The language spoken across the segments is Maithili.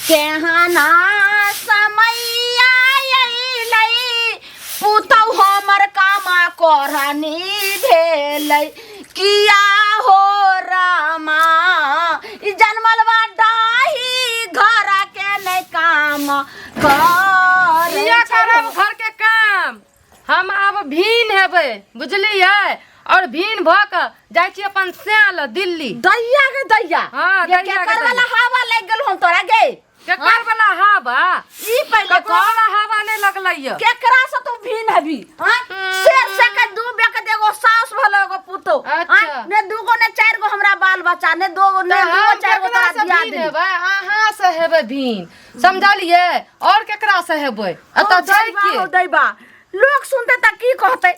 केहना समैया अयलै पुतहु हमर कामा करनी भेलै किया हो रामा ई जनमल बा डाही घर के नहि काम करै किया छै। करब घर के काम हम आब भीन हेबै बुझलियै और भीन भऽ कऽ जाइ छी अपन सैं लऽ दिल्ली दैया गे दैया हाँ, ये दैया गे केकर वाला दैया। हवा लागि गेल हम तोरा गे केकर वाला हवा ई पहिले ककरो कह वाला हवा नहि लगलै यऽ केकरा से तू भीन हबी हाँ शेर से के दू बेक एगो सास भलो एगो पुतो अच्छा। हाँ? ने दूगो ने चार गो हमरा बाल बच्चा ने दो ने तऽ दूगो हम चार गो केकरा तोरा से दिया भीन दे हेबै अहाँ से हेबै भीन समझलियै और केकरा से हेबै एतऽ छै दैबा के हो दैबा लोग सुनते त की कहते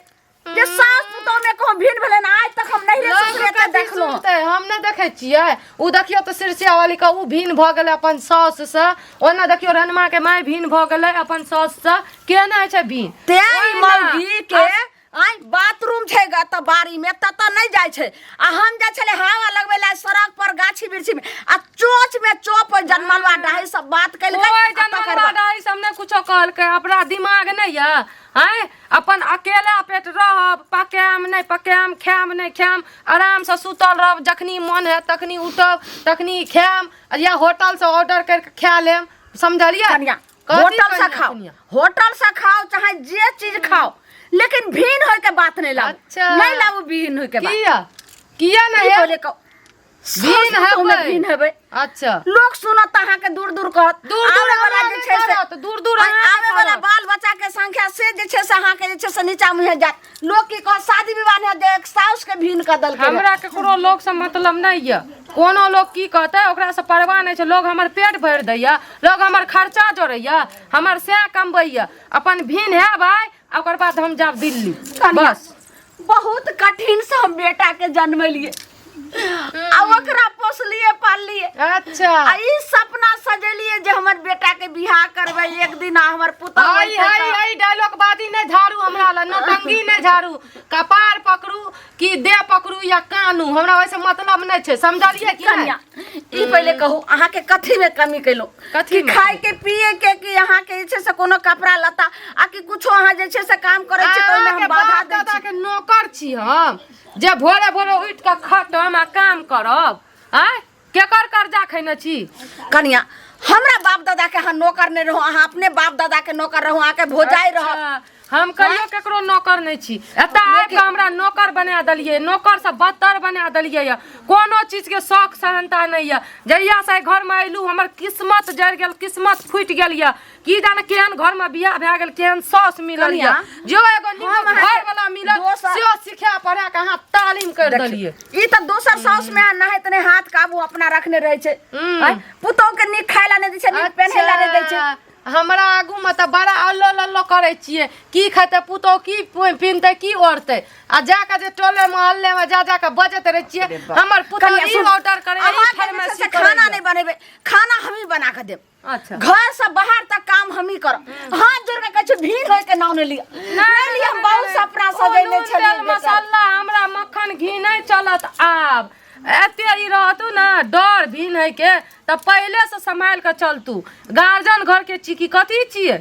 जे सास पुतोह में कहूँ भिन्न भेलै ने आज तक हम नहीं रे लोग ससुरे कथी देखलहुँ सुनतै हम नहि देखै छियै ओ देखियौ तऽ सिरसिया वाली के ओ भिन्न भऽ गेलै अपन साउस से ओना देखियौ रनमा के माय भिन्न भऽ गेलै अपन साउस से के नहि छै भिन्न तें ई ओहिना मौगी के आइ बाथरूम छै ग तऽ बाड़ी में ततऽ नहि जाइ छै आ हम जाइ छलै हवा लगबै लए सड़क पर गाछी वृक्षी में आ चोच में चोप जनमलवा डाही सब बात केलकै ओहि आ तकर जनमलवा बाद डाही सब नहि कुछो कहलकै अपना दिमाग नहि यऽ आँय अपन अकेला पेट रहब पकायब नहि पकायब खायब नहि खायब आरामसँ सुतल रहब जखनी मन हैत तखनी उठब तखनी खायब या होटलसँ ऑर्डर करि कऽ खा लेब समझलियै कनिया कथी होटल से कनिया, खाओ कनिया? होटल से खाओ चाहे जे चीज खाओ लेकिन भीन होय के बात नहीं लाबू अच्छा। नहीं लाबू भीन होय के बात किया किया की नहि हैत? बोले कहो भीन सास पुतोह में हेबै। भीन हेबै अच्छा लोक सुनत अहाँ के दूर दूर कहत दूर दूर आबै वाला हमरा जे नहि छै से करत, दूर दूर अहाँके आबै वाला करत। बाल बच्चा के संख्या से जे छै से अहाँ के जे छै से नीचा मुहे जात लोक की कहत शादी विवाह नहि जे एक साउस के भीन कऽ देलकै रहे। हमरा ककरो लोकसँ मतलब नहि यऽ कोनो लोक की कहतै ओकरासँ परवाह नहि छै लोग हमर पेट भरि दैया लोग हमर खर्चा जोड़ैया हमर सएह कमबैया अपन भिन है भाई आ ओकर बाद हम जाब दिल्ली कनिया, बस बहुत कठिन से हम बेटा के जन्मेलिए आ ओकरा पोसलिए पाललिए अच्छा आ ई सपना सजेलिए जे हमर बेटा के बियाह करबै एक दिन आ हमर पुतहु हाय होइतै हाय तऽ- हाय डायलॉग बाजी नहि झाड़ू हमरा लग नौटंकी नहि झाड़ू कपार पकड़ू कि देह पकड़ू या कानू हमरा ओहिसँ मतलब नहि छै समझलियै कि नहि कनिया ई पहिले कहू अहाँके कथी में कमी केलहुँ कथी कि मे? खाय के पिए के कि अहाँके जे छै से कोनो कपड़ा लत्ता आ कि कुछो अहाँ जे छै से काम करै छी तऽ ओहिमे अहाँके हम बाधा बाप दै दादा छी के नौकर छी हम जे भोरे भोरे उठि कऽ खटम आ काम करब आँय केकर कर्जा खैने छी कनिया हमरा बाप दादा के अहाँ नौकर नहि रहू अहाँ अपने बाप दादा के नौकर रहू अहाँके भोजाइ रहत अच्छा, हम कहियो केकरो नौकर नहि छी एतऽ आबि कऽ हमरा नौकर बना देलियै नौकर से बदतर बना देलियै यऽ कोनो चीजके शौक सहनता नहि यऽ जहिया से एहि घरमे अयलहुँ हमर किस्मत जरि गेल किस्मत फूटि गेल यऽ की जाने केहन घर में बियाह भए गेल केहन सास मिलल कनिया, यऽ जो एगो हम नीमन अहाँके घर वाला मिलल दोसर- सेहो सिखा पढ़ा के अहाँ तालीम कर देलियै ई तऽ दोसर साउस में नहाइत नहि हाथ काबू अपना रखने रहै छै हम्म। आँय, पुतोह के नीक खाय ला नहि दै छै नीक पेन्है ला नहि दै छै अच्छा, हमरा आगू में तऽ बड़ा अल्लो लल्लो करै छियै की खेतै पुतोह की पिनतै की ओढ़तै आ जाके जे टोले मोहल्ले में जा जाके बजैत रहै छियै हमर पुतोह कनिया, ई सुन, ऑर्डर करै ई अहाँके जे छै फरमाइशी से खाना करैए। नहि बनेबै खाना हमही बना कऽ देब अच्छा घर से बाहर तक काम हम ही करब हाथ जोड़ के कहै छी भीड़ होय के नाम नहि लिअ नहि लिअ हम बहुत सपना ओ सजेने नून छलियै तेल बेटा। मसाला हमरा मक्खन घी नहि चलत आब एते ई रहतू ने डर भीन है के तऽ पहिले से सम्हाल के चलतू गार्जियन घर के छी की कथी छियै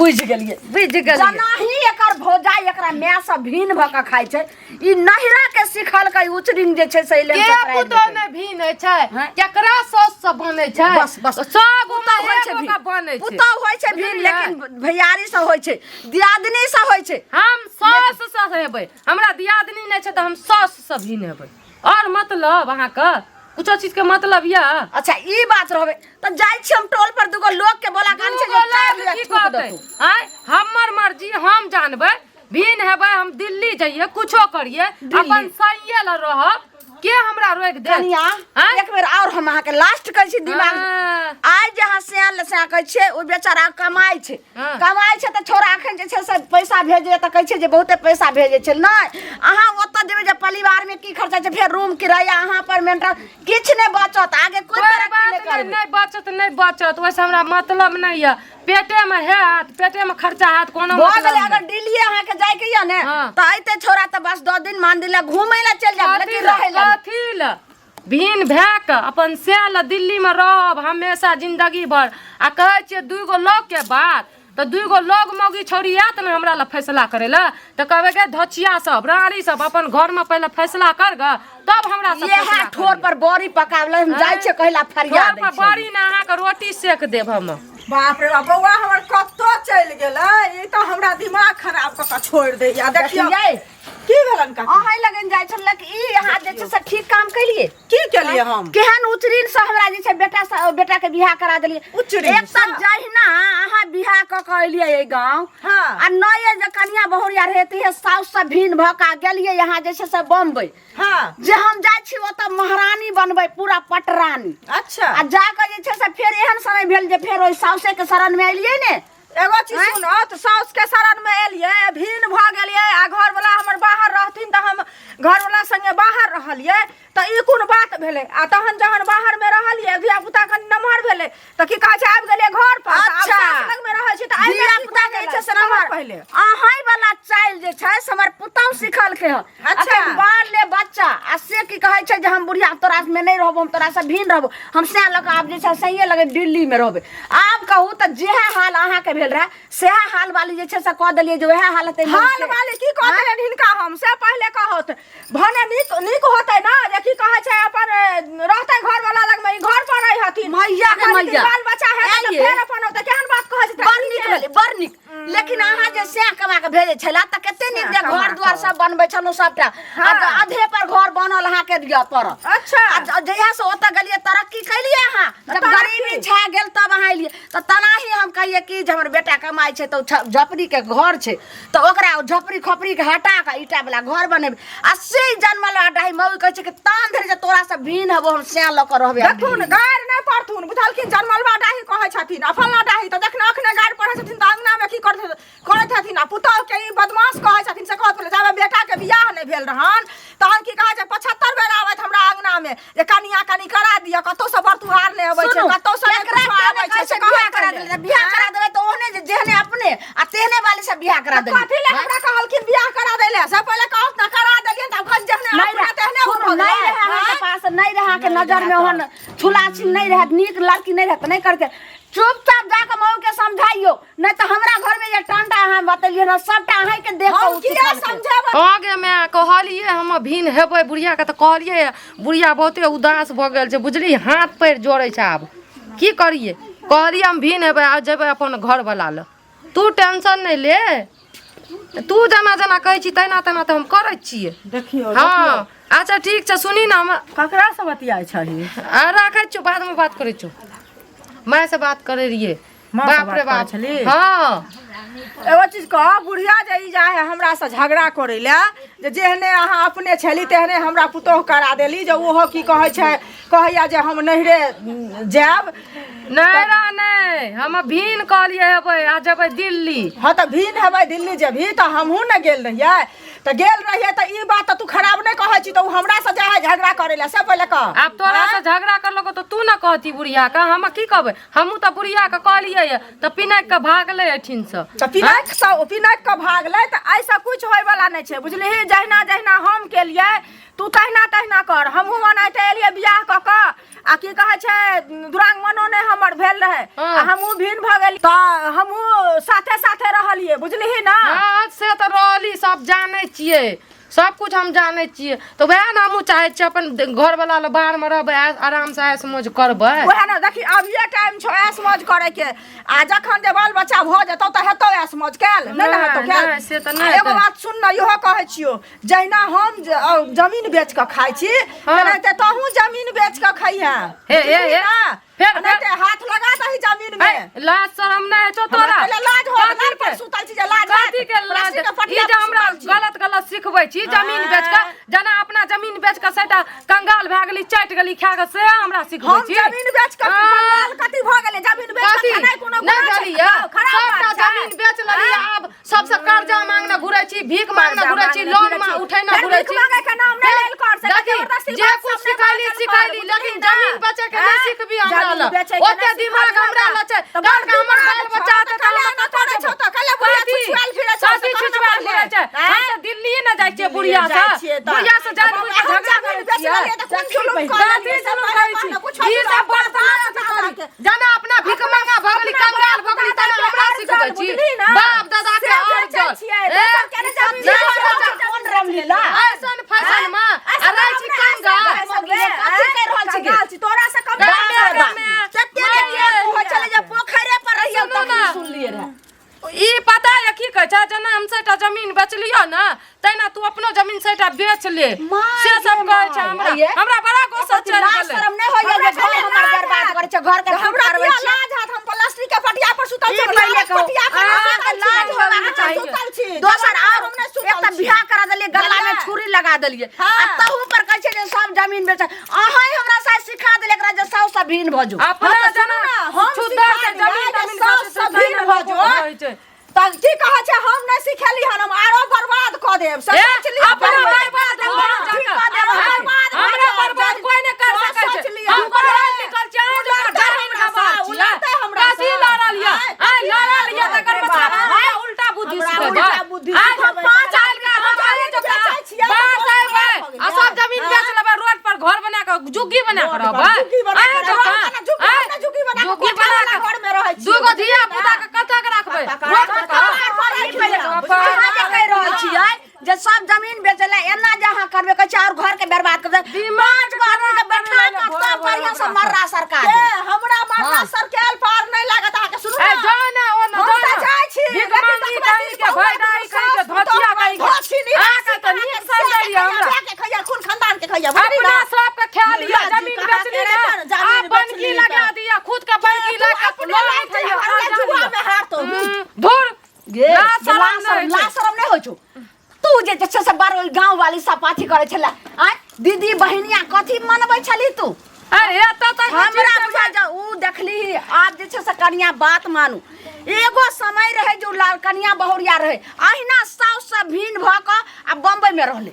बुझि गेलियै बुझि गेलियै जेनाही एकर भौजाइ एकरा माय से भीन भऽ कऽ खाइ छै ई नहिरा के सिखलकै उचरिंग जे छै से के पुतोह नहि भीन होइ छै हैं? केकरा साउस सब बनै छै बस बस सब पुतोह होइ छै एगो भीन के बनै छै पुतोह होइ छै भीन बुझलियै? लेकिन भैयारी से होइ छै दियादनी से होइ छै हम साउस से हेबै हमरा दियादनी नहि छै तऽ हम साउस से भीन हेबै आओर मतलब अहाँके कुछो चीज के मतलब यऽ अच्छा ई बात रहबे तऽ जाइ छी हम टोल पर दूगो लोग के बोला कान छै दूगो जे चारि लोग लिअ की थूक कहतै देतौ आँय हमर मर्जी हम जानबै भीन हेबै हम दिल्ली जइए कुछो करिए अपन सैये ल रहब के हमरा रोकि दे कनिया आँय? एक बेर और हम अहाँके लास्ट कहै छी दिमाग हाँ। आइ जे अहाँ सियान ले सियान कहै छियै ओ बेचारा कमाइ छै हाँ। कमाइ छै तऽ छोरा एखन जे छै से पैसा भेजैए तऽ कहै छै जे बहुते पैसा भेजै छै नहि अहाँ ओतऽ जेबै जे परिवारमे की खर्चा छै फेर रूम किराया अहाँ पर मेंटल किछु नहि बचत आगे कोई कोई तरक्की बात नहि नहि करबै नहि बचत नहि बचत ओहिसँ हमरा मतलब नहि यऽ पेटे में हैत पेटे में खर्चा हैत कोनो भऽ मतलब गेलै नहि। अगर दिल्ली अहाँके जाइके यऽ ने हाँ। तऽ अइते छोरा तऽ बस 10 दिन मान दिला घूमै लए चलि जायब कथी लेकिन लए रहै लए नहि। कथी लए भिन भए कऽ अपन सएह लए दिल्लीमे रहब हमेशा जिन्दगी भर आ कहै छियै दूगो लोकके बात तऽ दूगो लोग मौगी छौड़ी आयत ने हमरा लए फैसला करै लए तऽ कहबै गे धोचिया सब रानी सब अपन घरमे पहिले फैसला कर ग तब हमरा सब इएह फैसला ठोर पर बड़ी पकावले हम जाइ छियै कहिला फरिया ठोर दै पर छियै। बड़ी ने अहाँके रोटी सेक देब हम बाप रे बाप बौआ हमर कतऽ चलि गेलै ई तऽ हमरा दिमाग खराब कऽ कऽ छोड़ि दैया देखियौ देखियै की भेलन काकी अहाँ लगन जाइ छल कि ई अहाँ जे छै से ठीक काम केलिए की केलिए हम केहन उचरीन से हमरा जे छै बेटा से बेटा के बियाह करा देलिए उचरीन एक सँ? तऽ जहिना अहाँ बियाह कऽ के एलियै एहि गाँव हाँ। आ नये जे कनिया बहुरिया रहे ते साउस से भिन्न भऽ के गेलियै यहाँ जे छै से बम्बई हाँ जे हम जाइ छी ओतऽ महारानी बनबै पूरा पटरानी अच्छा आ जाकऽ जे छै से फेर एहन समय भेल जे फेर ओहि साउसे के शरण में एलियै ने एगो चीज सुनो तऽ साउस के शरण में एलियै भिन्न भऽ गेलियै आ घरवला हमर बाहर रहथिन तऽ हम घरवला संगे बाहर रहलियै तऽ ई कोन बात भेलै आ तहन जहन बाहर में रहलियै धिया पुता कनि नमहर भेलै तऽ की कहै छै आबि गेलियै घर पर तऽ आब अच्छा। सास लग में रहै छी तऽ आबि धिया पुता के जे छै से नमहर पहिले अहाँ वाला चालि जे छै से हमर पुतहु सिखलकै हँ अच्छा। अखन बाल ले बच्चा आ से की कहै छै जे हम बुढ़िया तोरा में नहि रहबो हम तोरा से भिन्न रहबो हम सएह लऽ कऽ आब जे छै सहिए लगे दिल्ली में रहबै आब कहू तऽ जेहे हाल अहाँके भेल रहए सएह हाल वाली जे छै से कऽ देलियै जे वएह हाल हेतै हाल वाली की कह देलनि हिनका हम से पहिले कहत भने नीक नीक होतै ना जे की कहै छै अपन रहतै घर वाला लग में ई घर पर रहै हथिन मैया गे आ कनि दिन मैया। बाल बच्चा हेतै तऽ आइये। फेर अपन ओतै केहन बात कहै छै बड़ नीक भेलै बड़ नीक लेकिन अहाँ जे सएह कमा कऽ भेजै छला तऽ कते नीक जे सएह कमा घर दुआर कऽ। सब बनबै छलहुँ सबटा हाँ। आधे पर घर बनल अहाँके दिअ पड़त अच्छा। आ जहिया से ओतऽ गेलियै तरक्की केलियै अहाँ जब तरक्की? गरीबी छा गेल तब अहाँ एलियै तऽ तेनाही हम कहियै कि जे हमर बेटा कमाइ छै तऽ ओ झोपड़ीके घर छै तऽ ओकरा ओ झोपड़ी खोपड़ीके हटा कऽ ईटा वला घर बनेबै आ से जनमल डाही मौगी कहै छै कि तान धरि जे तोरा से भिन्न हबो हम सएह लऽ कऽ रहबै देखथुन गारि नहि पढ़थुन बुझलखिन जनमलबा डाही कहै छथिन आ फल्लाँ डाही तऽ जखन अखने गारि पढ़ै छथिन तऽ अङ्गनामे की करैत करैत हथिन आ पुतहुके ई बदमाश कहै छथिन से कहत पहिले जाबे बेटाके बियाह नहि भेल रहन तहन की कहै छै 75 बेर आबैत हमरा अङ्गनामे जे कनिया कनि करा दिअ कतहुसँ बरतुहार नहि अबै छै सुनू, कतहुसँ नहि केकरा किछो केने आबै कहै छै से छै बियाह कहत करा पहिले। देलै बियाह करा देबै तऽ ओहने जे जेहने अपने आ तेहने वाली से बियाह करा देलै कथी ले हमरा कहलखिन बियाह करा दै ले से पहिले कहत ना करा देलियन तऽ आब जेहने नहीं अपने तेहने सुनू, भऽ नहीं गेलै रहे अहाँके आँय? पास नहीं रहे अहाँके नजर में ओहन छुला छिन नहीं रहे नीक लड़की नहीं रहे तऽ नहीं करते चुपचाप जाके मऊ के समझाइयो नहीं तऽ हमरा घर में जे टंटा अहाँ बतेलियै ने सबटा अहीं के देख हम किया समझेबै आगे माय कहलियै हम भिन हेबै बुढ़ियाके तऽ कहलियै बुढ़िया बहुते उदास भऽ गेल छै बुझली हाथ पैर जोड़ै छै आब की करियै कहलियै हम भिन हेबै आ जेबै अपन घरवला लग तू टेंशन नहि ले तू जेना जेना कहै छी तेना तेना तऽ हम करै छियै देखियौ हँ अच्छा ठीक छै सुनी ने हम ककरा से बतियाइ छही आ राखै छियौ बादमे बात करै छियौ मायसँ बात करै रहियै माँ से बाप रे बात करै बाप छली? हँ एगो चीज कह बुढ़िया जे ई जाइ है हमरा से झगड़ा करै लए जे जेहने अहाँ अपने छली तेहने हमरा पुतोह करा देली जे ओहो की कहै छै कहैया जे हम नैहरे जायब नहि रा नहि हम भीन कहलियै हेबै आ जेबै दिल्ली हँ तऽ भीन हेबै दिल्ली जेबही तऽ हमहूँ ने गेल रहियै तऽ गेल रहियै तऽ ई बात तऽ तू खराब नहि कहै छी तऽ ओ हमरा से जाइ है झगड़ा करै लए से पहिले कह आब तोरा से झगड़ा करलको तऽ तू ने कहती बुढ़िया के हम की कहबै हमहूँ तऽ बुढ़िया के कहलियै तऽ पिनाकि के भागलै एहिठिनसँ तऽ पिनाकि से पिनाकि के भागलै तऽ एहिसँ किछु होइवला नहि छै बुझलिही जहिना जहिना हम केलियै तू तहिना तहिना कर हमहूँ ओनाहिते एलियै बियाह कऽ कऽ आ की कहै छै दुरागमनो नहि हमर भेल रहै हँ। आ हमहूँ भिन्न भऽ गेली तऽ हमहूँ साथे साथे रहलियै बुझलिही ने हँ से तऽ रहली सब जानै छियै सब कुछ हम जानै छियै तऽ वएह ने हमहूँ चाहै छियै अपन घरवला लग बाहरमे रहबै आरामसँ ऐश मौज करबै वएह ने देखी अभिये टाइम छौ ऐश मौज करे के आ जखन जे बाल बच्चा भऽ जेतौ तऽ हेतौ ऐश मौज कैल नहि ने हेतौ नहि, कैल नहि, से तऽ नहि आ एगो हेतै। बात सुन ने इहो कहै छियौ जहिना हम जमीन बेच कऽ खाइ छी हाँ। तेनाहिते तोहूँ जमीन बेच कऽ खइहे हे, हे, हे। फेर- एनाहिते हाथ लगा दही जमीन में हे, लाज शरम नहि होइ छौ हमरा तोरा पहिले लाज हो कथी लाज पर के? सुतल छी जे लाज कथी के लाज प्लास्टिक के ई पटिया जे पर हमरा सुतल छी। गलत गलत सिखबै छी जमीन बेच कऽ जेना अपना जमीन बेच कऽ सैटा कंगाल भए गेली चाटि गेली खा कऽ से हमरा सिखबै हम छी जमीन बेच कऽ हाँ। कंगाल कथी भऽ गेलै जमीन बेच कऽ कथी खेनाइ कोनो नहि गुनाह छै? भेली यऽ खराब सबटा बात छै। जमीन बेच लेली आब सबसे कर्जा मांगने घुरै छी भीख मांगने कर्जा घुरै छी मांगने लोन घुरै मा छी। उठेने फेर घुरै भीख छी मांगे के नाम नहि फेर लेल कर, से देखी, जबरदस्ती जे बात कुछ सब नहि सिखैली बाजल कर, सिखैली बुझलिही लेकिन ना? जमीन बेचे के नहि आँय? सिखबी हमरा जमीन लग बेचै के ओते नहि दिमाग सिखबी हमरा लग छै तऽ काल्हि बड़ हमर दिमाग बाल छौ, बच्चा तऽ हेतै तऽ कल्हे हम नहि कतऽ करै छौ जेबै? तऽ कल्हे बुढ़िया कथी? छुछुआएल फिरै छौ, कथी से कहना छुछुआएल पहिले। फिरै छै? हम आँय? तऽ दिल्ली ने जाइ छियै दिल्लीए बुढ़िया जाइ से छियै तऽ। बुढ़िया से जाति बाबा, बुझि कऽ हम झगड़ा जमीन करै बेच छियै लेलियै तऽ कोन जुलुम कऽ लेलियै? सैटा जमीन बेचलियो ने तहिना तू अपनो जमीन सैटा बेच ले। माय से सब गे कहै छै माय, हमरा। आइये। हमरा बड़ा गुस्सा चढ़ि लाज गेलै। शरम नहि होइया जे घर हमर बर्बाद करै छै, घर के हमरा करबै किया छै? लाज हैत? हम प्लास्टिक के पटिया पर सुतल ई छी, पहिले लाज कहू, पटिया पर अहाँके सुतल छी, लाज होबाक अहाँ चाही। सुतल छी। दोसर जवान आर हम नहि एक सुतल तऽ छी। बियाह करा देलियै, गला में गला। छुरी लगा देलियै। हाँ। आ तहू पर कहै छै जे सब जमीन बेच। अहाँ हमरा साथ सिखा देलियै एकरा जे साउस से भिन्न भऽ जो। अपना हाँ, तऽ जना सुनू ने, हम छुद्दर सिखा के दियै जमीन जे तमीन साउस खातिर से भिन्न भऽ जो। रहै छै। तऽ की कहै छै, हम नहि सिखेली हन, हम आरो बर्बाद कऽ देब से ए, सोच लिअ अपना पहिले। बर्बाद हो हाँ, जाकर। ठीक कऽ देब, हाँ, बर्बाद भऽ हमरा जायब। बर्बाद कोई नहि कर सोच सकै छै। लिअ। हम पढ़ल लिखल छी, अहाँ जकाँ उलटतै जमीन हमरा गवार सँ, छियै। उलटतै हमरा कथी सँ। लड़ल यऽ? आँय, आँय, कथी लड़ल लड़ल यऽ तकर यऽ? मतलब हमरा उल्टा बुद्धि हमरा सिखेबै। उल्टा बुद्धि आँय, हम सिखेबै। 5 साल के हम अहाँ जकाँ बेचै छियै तऽ बाहर बहुत से खराब अयबै भऽ गेलै। आ सब जमीन बेच लेबै, रोड पर घर बना कऽ झुग्गी बना कऽ रोड पर रहबै। झुग्गी बना अहाँ कऽ जकाँ, रहबै। हम झुग्गी- आँय, हम ने झुग्गी बना कऽ झुग्गी कोठा बना वाला कऽ घरमे रहै छियै, दूगो बुझलियै धिया ने? पुता के कतऽ के राखबै? कतऽ रोड पर राखबै? कऽ। ई पहिले कहू, अहाँ जे कहि रहल छियै जे सब जमीन बेचै लए एना जे अहाँ करबै कहै छै और घर के बर्बाद कर देबै। दिमाग 5 गो आदमी के बैठा खराब कऽ भऽ तब गेल बढ़िआँ से हमरा। मर्रा सरकार ए, दे। हमरा मारला हाँ। सरकेल पार नहि लागत अहाँके, सुनू ए ने। जा ना ओ ना हम जा तऽ ना। जाइ छी, भीख लेकिन मांगी तकरा कहीं किछु के कहू भैडाई नहि, कहीं के सास धोतिया पुतोह कहीं के। धोती निराशी अहाँके तऽ कहाँ नीक के समझै से हमरा। खैया, के खैया, खून खानदान के खैया, बुझली अपना ना? सबके खा लिया, लाजी जमीन कहाँ बेचली के ना, रे, जमीन आ बनकी बेचली लगा तऽ। दिया, खुद के बनकी तू लगा के अपने लोन लाज उठैया, हमरा कर्जा जुआ लिया। में हारतौ। धुर गे लाज शरम लाज नहि शरम होइ छै। लाज शरम नहि होइ छौ? तू जे छै से बड़ ओहि गाँव वाली सब अथी करै छलै आँय, दीदी बहिनिया कथी मनबै छली तू? अरे एतऽ तक हमरा बुझा जा उ देखली। आब जे छै से कनिया बात मानू, एगो समय रहे जो लाल कनिया बहुरिया रहे, अहिना साउस से भिन्न भऽ कऽ आ बम्बई में रहले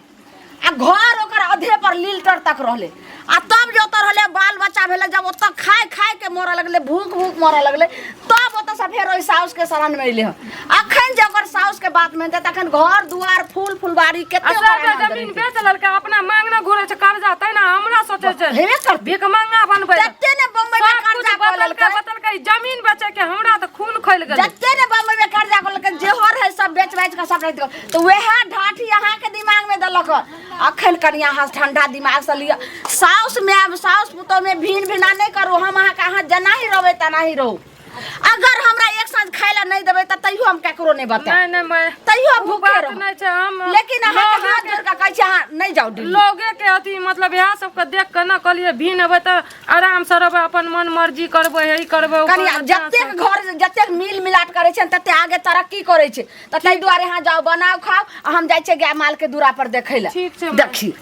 आ घर ओकर अधे पर लीलटर तक रहले आ तब जे ओतऽ रहले, बाल बच्चा भेलै, जब ओतऽ खाय खाय के मरऽ लगलै, भूख भूख मरऽ लगलै, तब ओतऽ से फेर ओहि साउस के शरण में एलै हँ। अखन जे ओकर साउस के बात मानतै तखन घर दुआर फूल फुलबारी आ कते सब ओकर आनन्द जमीन रहितै। बेच लेलकै, अपना मांगने घुरै छै कर्जा, तहिना हमरा सोचै छै हेबे करतै। भीख मांगा बनबै लए। जते ने बम्बई में सब कुछ कर्जा कऽ बदलकै लेलकै, बदलकै, जमीन बेचै के हमरा तऽ खून खौलि गेलै। जते ने बम्बई में कर्जा कऽ लेलकै, जेहो रहै सब बेच बाच कऽ सब राखि देलकै, तऽ वएह ढाठी अहाँके दिमाग में देलक हँ। अखन कनिया अहाँ ठंडा दिमाग से लिअ, साउस में आब साउस पुतोह में भिन भिना नहि करू। हम अहाँके अहाँ जेना ही रहबै तेना ही रहू। अगर हमरा एक साँझ खाय ला नहि देबै तऽ तैयो हम केकरो नहि बतायब, नहि नहि मैं तैयो हम ओ भूखे बात रहब। नहि छै, हम लेकिन अहाँके लोगे हाथ के- जोड़ कऽ कहै छी, अहाँ नहि जाउ दिल्ली। लोगे के अथी मतलब इएह सबके देख के ने कहलियै भिन हेबै तऽ आराम से रहबै, अपन मन मर्जी करबै, हे ई करबै, ओ कनिया करबै, जतेक घर जतेक मिल मिलाट करै छै तते आगे तरक्की करै छै, तऽ ताहि दुआरे अहाँ जाउ, बनाउ, खाउ आ हम जाइ छियै गाय माल के दूरा पर देखै लए। ठीक छै। देखी।